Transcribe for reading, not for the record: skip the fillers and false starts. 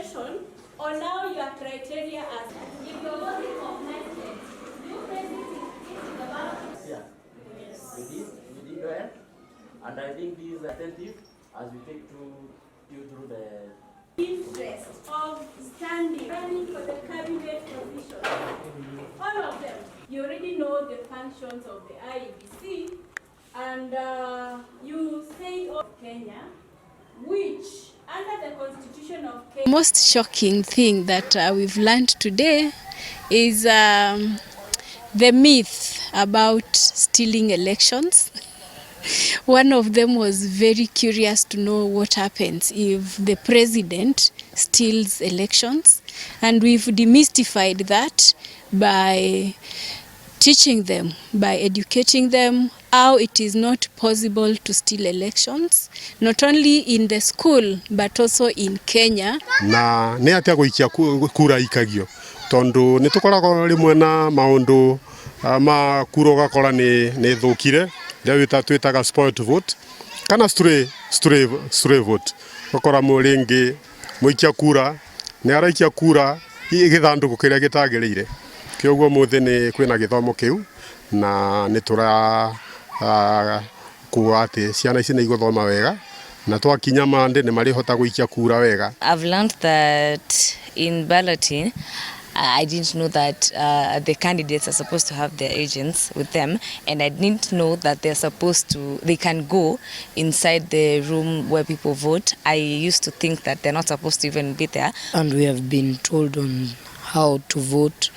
Presentation on how your criteria are. If you're voting for president, do you place it in the ballot? Yeah. Yes. We did well. And I think this is attentive as we take to you through the Interest of standing, running for the cabinet position. All of them. You already know the functions of the IEBC, and you say of Kenya, which under the Constitution of Kenya. Most shocking thing that we've learned today is the myth about stealing elections. One of them was very curious to know what happens if the president steals elections, and we've demystified that by teaching them, by educating them how it is not possible to steal elections, not only in the school but also in Kenya. Na nä atä gå ikia kura ikagio tondå nä tå koragwo rĩmwe na maũndũ ma kura ũgakora nĩ thũkire rĩrĩa twĩtaga spoiled vote kana stray vote, ũgakora rĩngĩ mũikia kura nĩ araikia kura gĩthandũkũ kĩrĩa gĩtagĩrĩire. Kĩoguo mũthĩ nĩ kwĩna gĩthomo kĩu na nĩ tũra kuga atĩ ciana ici nĩ igũthoma wega na twakinya mande nĩ marĩhota gũikia kura wega. I've learned that in balloting, I didn't know that the candidates are supposed to have their agents with them, and I didn't know that they can go inside the room where people vote. I used to think that they're not supposed to even be there. And we have been told on how to vote.